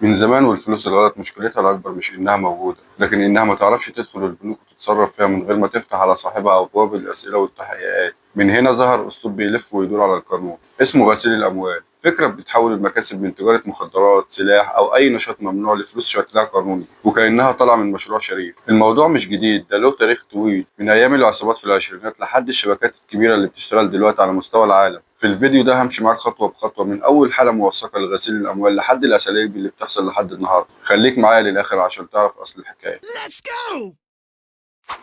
من زمان والفلوس الغلط مشكلتها الأكبر مش إنها موجودة، لكن إنها ما تعرفش تدخل البنوك وتتصرف فيها من غير ما تفتح على صاحبها أبواب الأسئلة والتحقيقات. من هنا ظهر أسلوب بيلف ويدور على القانون اسمه غسيل الأموال. فكرة بتحول المكاسب من تجارة مخدرات، سلاح أو أي نشاط ممنوع لفلوس شكلها قانوني وكأنها طالعة من مشروع شريف. الموضوع مش جديد، ده له تاريخ طويل من أيام العصابات في العشرينات لحد الشبكات الكبيرة اللي بتشتغل دلوقتي على مستوى العالم. في الفيديو ده همشي معاك خطوة بخطوة من أول حالة موثقة لغسيل الأموال لحد الأساليب اللي بتحصل لحد النهاردة. خليك معايا للآخر عشان تعرف أصل الحكاية. Let's go!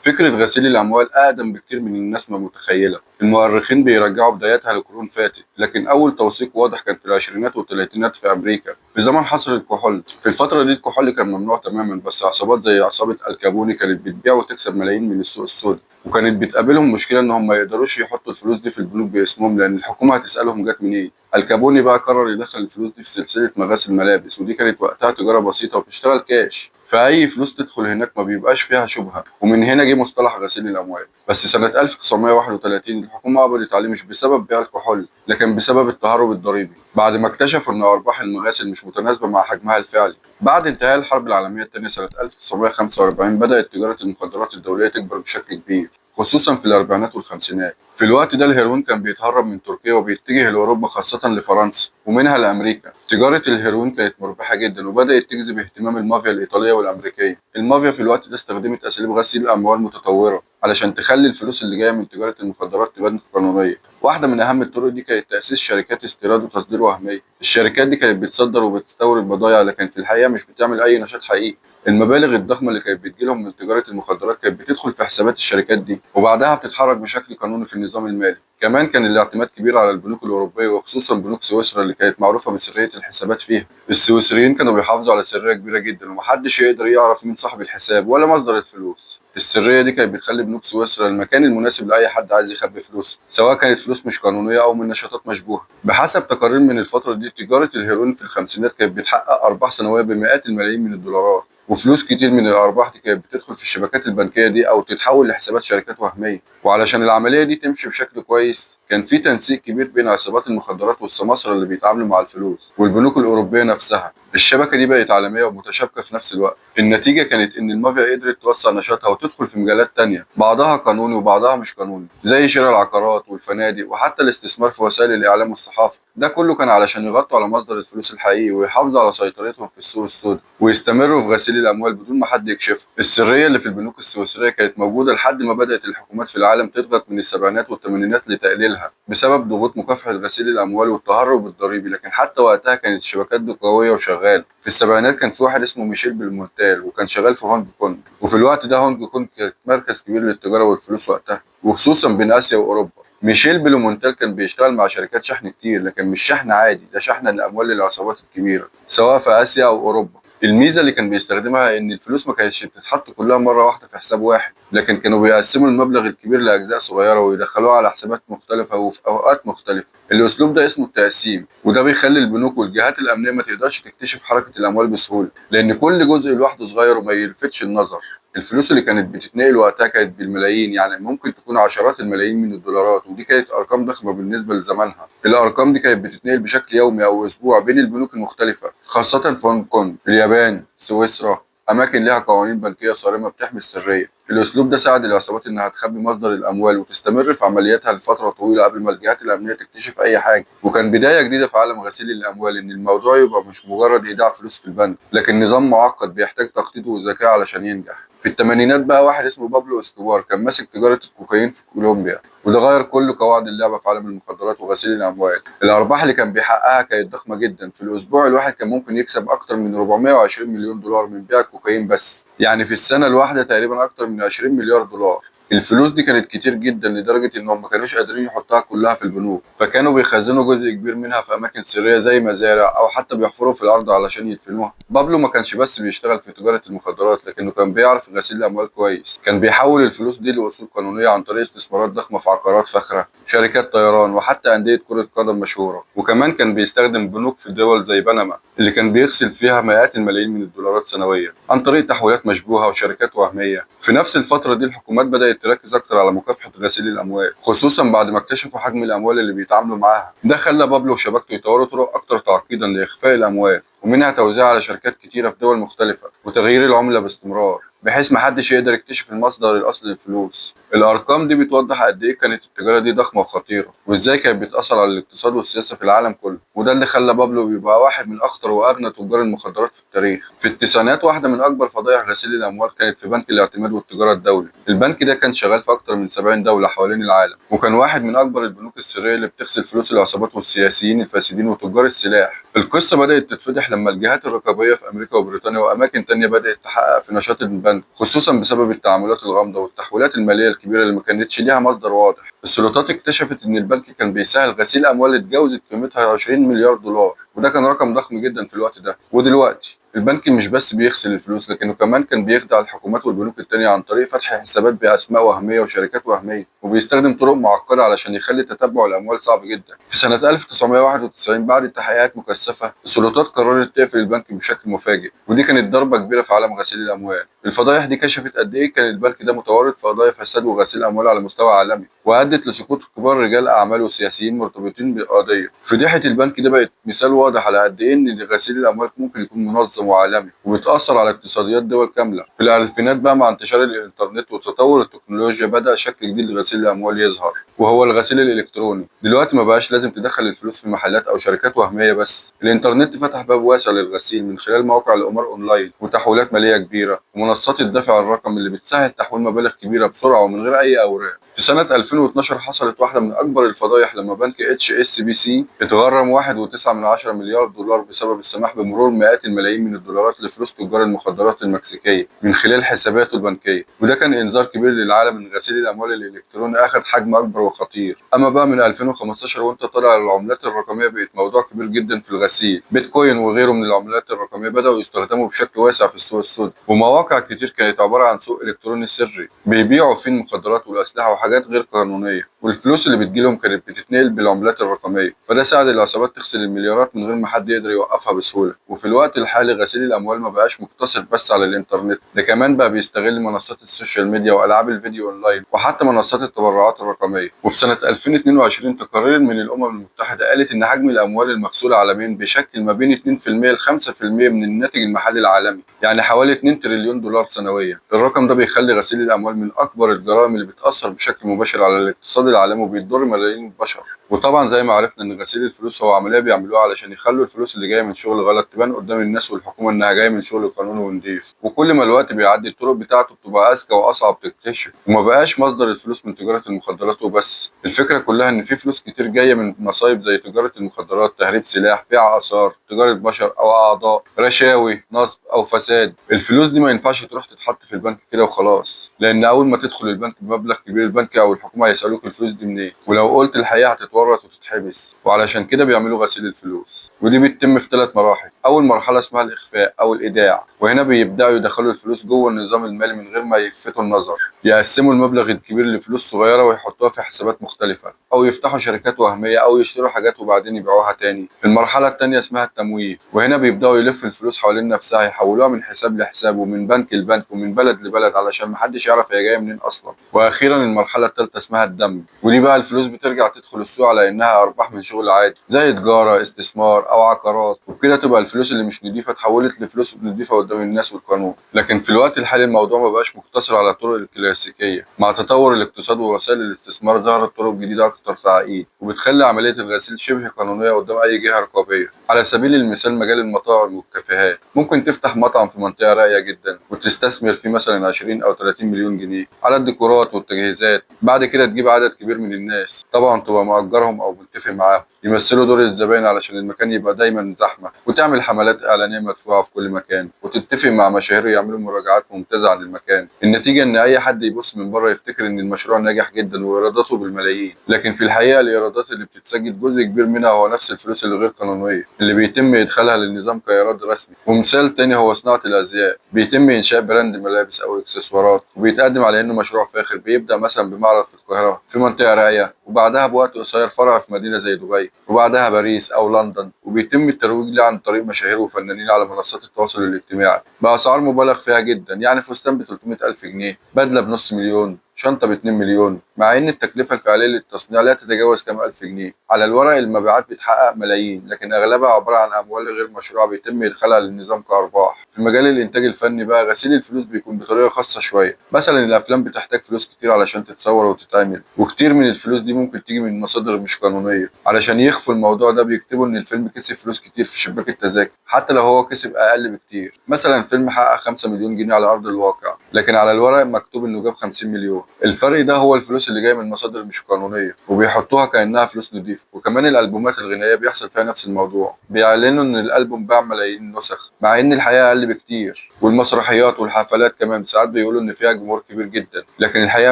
فكرة غسيل الأموال أقدم بكتير من الناس ما متخيلة. المؤرخين بيرجعوا بدايتها لقرون فاتت، لكن أول توثيق واضح كان في العشرينات والثلاثينات في أمريكا في زمن حصر الكحول. في الفترة دي الكحول كان ممنوع تماما، بس عصابات زي عصابة الكابوني كانت بتبيع وتكسب ملايين من السوق السوداء، وكانت بتقابلهم مشكلة إنهم ما يقدروش يحطوا الفلوس دي في البنوك باسمهم لأن الحكومة هتسألهم جت منين. الكابوني بقى قرر يدخل الفلوس دي في سلسلة مغاسل ملابس، ودي كانت وقتها تجارة بسيطة وبتشتغل كاش، فأي فلوس تدخل هناك ما بيبقاش فيها شبهة، ومن هنا جه مصطلح غسيل الأموال. بس سنة 1931 الحكومة قبضت عليه مش بسبب بيع الكحول، لكن بسبب التهرب الضريبي، بعد ما اكتشفوا إن أرباح المغاسل مش متناسبة مع حجمها الفعلي. بعد انتهاء الحرب العالمية الثانية سنة 1945 بدأت تجارة المخدرات الدولية تكبر بشكل كبير، خصوصا في الأربعينات والخمسينات. في الوقت ده الهيروين كان بيتهرب من تركيا وبيتجه لأوروبا، خاصة لفرنسا ومنها لأمريكا. تجارة الهيروين كانت مربحة جدا وبدأت تجذب اهتمام المافيا الإيطالية والأمريكية. المافيا في الوقت ده استخدمت أساليب غسيل الأموال متطورة علشان تخلي الفلوس اللي جاية من تجارة المخدرات تبان قانونية. واحدة من أهم الطرق دي كانت تأسيس شركات استيراد وتصدير وهمية. الشركات دي كانت بتصدر وبتستورد بضايع، لكن في الحقيقة مش بتعمل أي نشاط حقيقي. المبالغ الضخمة اللي كانت بتجيلهم من تجارة المخدرات كانت بتدخل في حسابات الشركات دي، وبعدها بتتحرك بشكل قانوني في النظام المالي. كمان كان الاعتماد كبير على البنوك الأوروبية، وخصوصا بنوك سويسرا اللي كانت معروفة بسرية الحسابات فيها. السويسريين كانوا بيحافظوا على سرية كبيرة جدا، ومحدش يقدر يعرف مين صاحب الحساب ولا مصدر الفلوس. السرية دي كانت بتخلي بنوك سويسرا المكان المناسب لأي حد عايز يخبي فلوسه، سواء كانت فلوس مش قانونية أو من نشاطات مشبوهة. بحسب تقارير من الفترة دي، تجارة الهيروين في الخمسينات كانت بتحقق أرباح سنوية بمئات الملايين من الدولارات، وفلوس كتير من الأرباح دي كانت بتدخل في الشبكات البنكية دي أو تتحول لحسابات شركات وهمية. وعلشان العملية دي تمشي بشكل كويس كان في تنسيق كبير بين عصابات المخدرات والسماسرة اللي بيتعاملوا مع الفلوس والبنوك الأوروبية نفسها. الشبكة دي بقت عالمية ومتشابكة في نفس الوقت. النتيجة كانت إن المافيا قدرت توسع نشاطها وتدخل في مجالات تانية، بعضها قانوني وبعضها مش قانوني، زي شراء العقارات والفنادق وحتى الاستثمار في وسائل الإعلام والصحافة. ده كله كان علشان يغطوا على مصدر الفلوس الحقيقي ويحافظوا على سيطرتهم في السوق السوداء ويستمروا في غسيل الأموال بدون ما حد يكشفه. السرية اللي في البنوك السويسرية كانت موجودة لحد ما بدأت الحكومات في العالم تضغط من السبعينات والثمانينات لتقليلها بسبب ضغوط مكافحة غسيل الأموال والتهرب الضريبي، لكن حتى وقتها كانت الشبكات دي قوية وشغالة. في السبعينات كان في واحد اسمه ميشيل بلومنتال، وكان شغال في هونج كونج، وفي الوقت ده هونج كونج كانت مركز كبير للتجارة والفلوس وقتها، وخصوصا بين آسيا وأوروبا. ميشيل بلومنتال كان بيشتغل مع شركات شحن كتير، لكن مش شحن عادي، ده شحن الأموال للعصابات الكبيرة سواء في آسيا أو أوروبا. الميزة اللي كان بيستخدمها إن الفلوس ما كانتش بتتحط كلها مرة واحدة في حساب واحد، لكن كانوا بيقسموا المبلغ الكبير لأجزاء صغيرة ويدخلوها على حسابات مختلفة وفي أوقات مختلفة. الأسلوب ده اسمه التقسيم، وده بيخلي البنوك والجهات الأمنية ما تقدرش تكتشف حركة الأموال بسهولة، لأن كل جزء لوحده صغير وما يلفتش النظر. الفلوس اللي كانت بتتنقل وقتها كانت بالملايين، يعني ممكن تكون عشرات الملايين من الدولارات، ودي كانت ارقام ضخمة بالنسبة لزمانها. الارقام دي كانت بتتنقل بشكل يومي او اسبوع بين البنوك المختلفة، خاصة في هونج كونج، اليابان، سويسرا، اماكن لها قوانين بنكيه صارمة بتحمي السرية. الاسلوب ده ساعد العصابات انها تخبي مصدر الاموال وتستمر في عملياتها لفترة طويلة قبل ما الجهات الامنية تكتشف اي حاجة. وكان بداية جديدة في عالم غسيل الاموال، ان الموضوع يبقى مش مجرد ايداع فلوس في البنك، لكن نظام معقد بيحتاج تخطيط وذكاء علشان ينجح. في الثمانينات بقى واحد اسمه بابلو اسكوبار كان ماسك تجارة الكوكايين في كولومبيا، وده غير كل قواعد اللعبة في عالم المخدرات وغسيل الأموال. الأرباح اللي كان بيحققها كانت ضخمة جدا، في الأسبوع الواحد كان ممكن يكسب أكتر من 420 مليون دولار من بيع الكوكايين بس، يعني في السنة الواحدة تقريبا أكتر من 20 مليار دولار. الفلوس دي كانت كتير جدا لدرجة إنهم ما كانوش قادرين يحطوها كلها في البنوك، فكانوا بيخزنوا جزء كبير منها في أماكن سرية زي مزارع أو حتى بيحفروا في الأرض علشان يدفنوها. بابلو ما كانش بس بيشتغل في تجارة المخدرات، لكنه كان بيعرف غسيل الأموال كويس. كان بيحول الفلوس دي لأصول قانونية عن طريق استثمارات ضخمة في عقارات فاخرة، شركات طيران، وحتى أندية كرة قدم مشهورة. وكمان كان بيستخدم بنوك في دول زي بنما اللي كان بيغسل فيها مئات الملايين من الدولارات سنويا عن طريق تحويلات مشبوهة وشركات وهمية. في نفس الفترة دي الحكومات بدأت بدأت تركز أكتر على مكافحة غسيل الأموال، خصوصا بعد ما اكتشفوا حجم الأموال اللي بيتعاملوا معاها. ده خلى بابلو وشبكته يطوروا طرق أكتر تعقيدا لإخفاء الأموال، ومنها توزيعها على شركات كتيرة في دول مختلفة وتغيير العملة باستمرار بحيث محدش يقدر يكتشف المصدر الأصلي للفلوس. الأرقام دي بتوضح قد إيه كانت التجارة دي ضخمة وخطيرة، وإزاي كانت بتأثر على الاقتصاد والسياسة في العالم كله. وده اللي خلى بابلو يبقى واحد من أخطر وأغنى تجار المخدرات في التاريخ. في التسعينات واحدة من أكبر فضايح غسيل الأموال كانت في بنك الاعتماد والتجارة الدولي. البنك ده كان شغال في أكتر من 70 دولة حوالين العالم، وكان واحد من أكبر البنوك السرية اللي بتغسل فلوس العصابات والسياسيين الفاسدين وتجار السلاح. القصة بدأت تتفضح لما الجهات الرقابية في أمريكا وبريطانيا وأماكن تانية بدأت تحقق في نشاط البنك، خصوصا بسبب التعاملات الغامضة والتحويلات المالية الكبيرة اللي ما كانتش ليها مصدر واضح. السلطات اكتشفت إن البنك كان بيسهل غسيل أموال اتجاوزت قيمتها 20 مليار دولار، وده كان رقم ضخم جدا في الوقت ده. ودلوقتي البنك مش بس بيغسل الفلوس، لكنه كمان كان بيخدع الحكومات والبنوك التانية عن طريق فتح حسابات بأسماء وهمية وشركات وهمية، وبيستخدم طرق معقدة علشان يخلي تتبع الأموال صعب جدا. في سنة 1991 بعد تحقيقات مكثفة السلطات قررت تقفل البنك بشكل مفاجئ، ودي كانت ضربة كبيرة في عالم غسيل الأموال. الفضايح دي كشفت قد إيه كان البنك ده متورط في قضايا فساد وغسيل أموال على مستوى عالمي، وأدت لسقوط كبار رجال أعمال وسياسيين مرتبطين بالقضية. فضيحة البنك ده بقت مثال واضح على قد إيه إن غسيل الأموال ممكن يكون منظم وعالمي وبتأثر على اقتصاديات دول كاملة. في الألفينات بقى مع انتشار الإنترنت وتطور التكنولوجيا بدأ شكل جديد لغسيل الأموال يظهر، وهو الغسيل الإلكتروني. دلوقتي ما بقاش لازم تدخل الفلوس في محلات أو شركات وهمية بس، الإنترنت فتح باب واسع للغسيل من خلال مواقع القمار أونلاين وتحويلات مالية كبيرة ومنصات الدفع الرقمي اللي بتسهل تحويل مبالغ كبيرة بسرعة ومن غير أي أوراق. في سنة 2012 حصلت واحدة من أكبر الفضايح لما بنك HSBC اتغرم 1.9 مليار دولار بسبب السماح بمرور مئات الملايين من الدولارات لفلوس تجار المخدرات المكسيكية من خلال حساباته البنكية، وده كان إنذار كبير للعالم إن غسيل الأموال الإلكتروني أخذ حجم أكبر وخطير. أما بقى من 2015 وأنت طالع العملات الرقمية بقت موضوع كبير جدا في الغسيل. بيتكوين وغيره من العملات الرقمية بدأوا يستخدموا بشكل واسع في السوق السوداء، ومواقع كتير كانت عبارة عن سوق إلكتروني سري بيبيعوا فيه المخدرات والأسلحة وحاجات غير قانونية، والفلوس اللي بتجيلهم كانت بتتنقل بالعملات الرقمية، فده ساعد العصابات تغسل المليارات من غير ما حد يقدر يوقفها بسهولة. وفي الوقت الحالي غسيل الأموال ما بقاش مقتصر بس على الإنترنت، ده كمان بقى بيستغل منصات ال social media وألعاب الفيديو أونلاين وحتى منصات التبرعات الرقمية. وفي سنة 2022 تقارير من الأمم المتحدة قالت إن حجم الأموال المغسولة عالميا بيشكل ما بين 2% ل 5% من الناتج المحلي العالمي، يعني حوالي 2 تريليون دولار سنويا. الرقم ده بيخلي غسيل الأموال من أكبر الجرائم اللي بتأثر بشكل مباشر على الاقتصاد العالمي وبيضر ملايين البشر. وطبعا زي ما عرفنا ان غسيل الفلوس هو عملية بيعملوها علشان يخلوا الفلوس اللي جاية من شغل غلط تبان قدام الناس والحكومة انها جاية من شغل قانوني ونضيف. وكل ما الوقت بيعدي الطرق بتاعته بتبقى اذكى واصعب تكتشف، وما بقاش مصدر الفلوس من تجارة المخدرات وبس. الفكرة كلها ان في فلوس كتير جاية من مصايب زي تجارة المخدرات، تهريب سلاح، بيع اثار، تجارة بشر او اعضاء، رشاوي، نصب او فساد. الفلوس دي ما ينفعش تروح تتحط في البنك كده وخلاص، لان اول ما تدخل البنك بمبلغ كبير البنك او الحكومة هيسالوك الفلوس دي منين، ولو قلت الحقيقة هتتورط وتتحبس. وعلشان كده بيعملوا غسيل الفلوس، ودي بتتم في 3 مراحل. اول مرحلة اسمها الاخفاء او الايداع، وهنا بيبداوا يدخلوا الفلوس جوه النظام المالي من غير ما يلفتوا النظر، يقسموا المبلغ الكبير لفلوس صغيرة ويحطوها في حسابات مختلفة، او يفتحوا شركات وهمية، او يشتروا حاجات وبعدين يبيعوها تاني. المرحلة الثانية اسمها التمويه، وهنا بيبداوا يلفوا الفلوس حوالين نفسها، يحولوها من حساب لحساب ومن بنك لبنك ومن بلد لبلد علشان محدش يعرف هي جاية منين اصلا. واخيرا المرحلة الثالثة اسمها الدمج، ودي بقى الفلوس بترجع تدخل السوق على انها ارباح من شغل عادي زي تجارة، استثمار او عقارات، وبكده تبقى الفلوس اللي مش نضيفه اتحولت لفلوس نضيفه قدام الناس والقانون. لكن في الوقت الحالي الموضوع ما بقاش مقتصر على الطرق الكلاسيكية، مع تطور الاقتصاد ووسائل الاستثمار ظهرت طرق جديدة اكثر تعقيد وبتخلي عملية الغسيل شبه قانونية قدام اي جهة رقابية. على سبيل المثال مجال المطاعم والكافيهات، ممكن تفتح مطعم في منطقة راقية جدا وتستثمر فيه مثلا 20 او 30 مليون جنيه على الديكورات والتجهيزات، بعد كده تجيب عدد كبير من الناس، طبعا تبقى مأجرهم او متفق معاهم يمثلوا دور الزبائن علشان المكان يبقى دايما زحمة، وتعمل حملات اعلانية مدفوعة في كل مكان، وتتفق مع مشاهير يعملوا مراجعات ممتازة عن المكان. النتيجة ان اي حد يبص من بره يفتكر ان المشروع ناجح جدا وايراداته بالملايين، لكن في الحقيقة الايرادات اللي بتتسجل جزء كبير منها هو نفس الفلوس اللي غير قانونية اللي بيتم ادخالها للنظام كايراد رسمي. ومثال تاني هو صناعة الازياء، بيتم انشاء brand ملابس او اكسسوارات وبيتقدم على انه مشروع فاخر، بيبدا مثلا بمعرض في القاهرة في منطقة راقية، وبعدها بوقت قصير فرع في مدينة زي دبي، وبعدها باريس او لندن، وبيتم الترويج له عن طريق مشاهير وفنانين على منصات التواصل الاجتماعي باسعار مبالغ فيها جدا، يعني فستان ب 300 الف جنيه، بدله بنص مليون، شنطة ب 2 مليون، مع إن التكلفة الفعلية للتصنيع لا تتجاوز كام ألف جنيه. على الورق المبيعات بتحقق ملايين، لكن أغلبها عبارة عن أموال غير مشروعة بيتم إدخالها للنظام كأرباح. في مجال الإنتاج الفني بقى غسيل الفلوس بيكون بطريقة خاصة شوية. مثلا الأفلام بتحتاج فلوس كتير علشان تتصور وتتعمل، وكتير من الفلوس دي ممكن تيجي من مصادر مش قانونية. علشان يخفوا الموضوع ده بيكتبوا إن الفيلم كسب فلوس كتير في شباك التذاكر، حتى لو هو كسب أقل بكتير. مثلا فيلم حقق 5 مليون جنيه على أرض الواقع، لكن على الورق مكتوب إنه جاب 50 مليون. الفرق ده هو الفلوس اللي جاية من مصادر مش قانونية، وبيحطوها كأنها فلوس نظيفة. وكمان الألبومات الغنائية بيحصل فيها نفس الموضوع، بيعلنوا إن الألبوم باع ملايين النسخ مع إن الحقيقة أقل بكتير. والمسرحيات والحفلات كمان ساعات بيقولوا إن فيها جمهور كبير جدا، لكن الحقيقة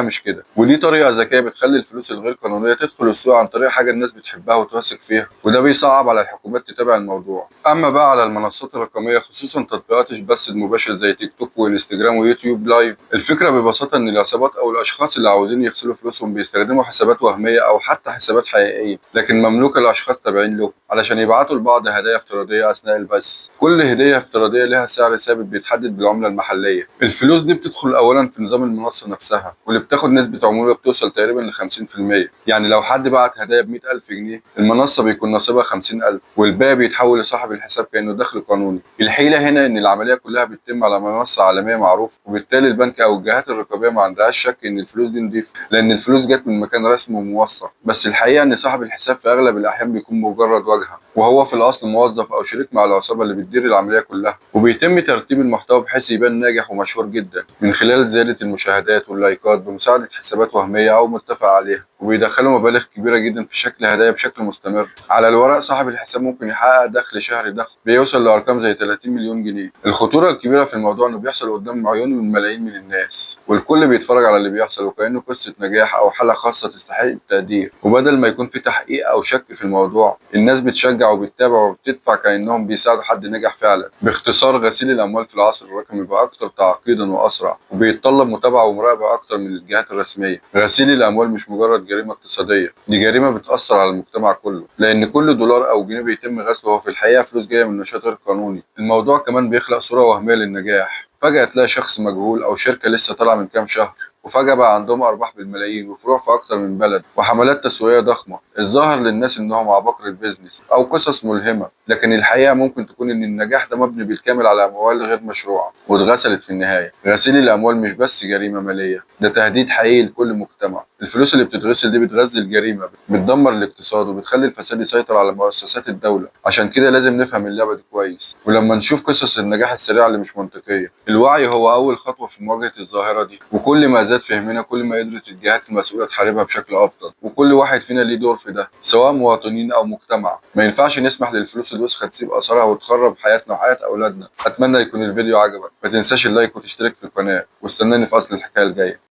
مش كده. ودي طريقة ذكية بتخلي الفلوس الغير قانونية تدخل السوق عن طريق حاجة الناس بتحبها وتثق فيها، وده بيصعب على الحكومات تتابع الموضوع. أما بقى على المنصات الرقمية، خصوصا تطبيقات البث المباشر زي تيك توك وانستجرام ويوتيوب live، الفكرة ببساطة إن العصابات أو الأشخاص اللي عاوزين يغسلوا فلوسهم بيستخدموا حسابات وهمية أو حتى حسابات حقيقية لكن مملوكة لأشخاص تابعين له، علشان يبعتوا لبعض هدايا افتراضية أثناء البث. كل هدية افتراضية لها سعر ثابت بيتحدد بالعملة المحلية. الفلوس دي بتدخل أولا في نظام المنصة نفسها، واللي بتاخد نسبة عمولة بتوصل تقريبا ل 50%. يعني لو حد بعت هدايا ب 100,000 جنيه، المنصة بيكون نصيبها 50,000، والباقي بيتحول لصاحب الحساب كأنه دخل قانوني. الحيلة هنا إن العملية كلها بتتم على منصة عالمية معروفة، وبالتالي البنك أو الجهات الرقابية ما عندهاش شك إن الفلوس دي نضيفة، لأن الفلوس جت من مكان رسمي وموثق. بس الحقيقة إن صاحب الحساب في أغلب الأحيان بيكون مجرد واجهة، وهو في الأصل موظف أو شريك مع العصابة اللي بتدير العملية كلها. وبيتم ترتيب المحتوى بحيث يبان ناجح ومشهور جدا من خلال زيادة المشاهدات واللايكات بمساعدة حسابات وهمية أو متفق عليها، وبيدخلوا مبالغ كبيرة جدا في شكل هدايا بشكل مستمر. على الورق صاحب الحساب ممكن يحقق دخل شهري ضخم بيوصل لأرقام زي 30 مليون جنيه. الخطورة الكبيرة في الموضوع إنه بيحصل قدام عيون من ملايين من الناس، والكل بيتفرج على اللي بيحصل وكأنه قصة نجاح أو حالة خاصة تستحق التقدير. وبدل ما يكون في تحقيق أو شك في الموضوع، الناس بتشجع وبتتابع وبتدفع كأنهم بيساعدوا حد نجح فعلا. باختصار، غسيل الأموال في العصر الرقمي بقى أكتر تعقيدا وأسرع، وبيتطلب متابعة ومراقبة أكتر من الجهات الرسمية. غسيل الأموال مش مجرد جريمة اقتصادية، دي جريمة بتأثر على المجتمع كله، لأن كل دولار أو جنيه بيتم غسله هو في الحقيقة فلوس جاية من نشاط غير قانوني. الموضوع كمان بيخلق صورة وهمية للنجاح. فجأة تلاقي شخص مجهول أو شركة لسه طالعة من كام شهر، وفجأة بقى عندهم أرباح بالملايين وفروع في أكتر من بلد وحملات تسويقية ضخمة. الظاهر للناس إنهم عباقرة business أو قصص ملهمة، لكن الحقيقة ممكن تكون إن النجاح ده مبني بالكامل على أموال غير مشروعة واتغسلت في النهاية. غسيل الأموال مش بس جريمة مالية، ده تهديد حقيقي لكل مجتمع. الفلوس اللي بتتغسل دي بتغذي الجريمة، بتدمر الاقتصاد، وبتخلي الفساد يسيطر على مؤسسات الدولة. عشان كده لازم نفهم اللعبة دي كويس، ولما نشوف قصص النجاح السريع اللي مش منطقية، الوعي هو أول خطوة في مواجهة الظاهرة دي. وكل ما زاد فهمنا كل ما قدرت الجهات المسؤولة تحاربها بشكل أفضل، وكل واحد فينا ليه دور في ده، سواء مواطنين أو مجتمع. ما ينفعش نسمح للفلوس الوسخة تسيب أثرها وتخرب حياتنا وحياة أولادنا. أتمنى يكون الفيديو عجبك، ما تنساش اللايك وتشترك في القناة، واستناني في أصل الحكاية الجاية.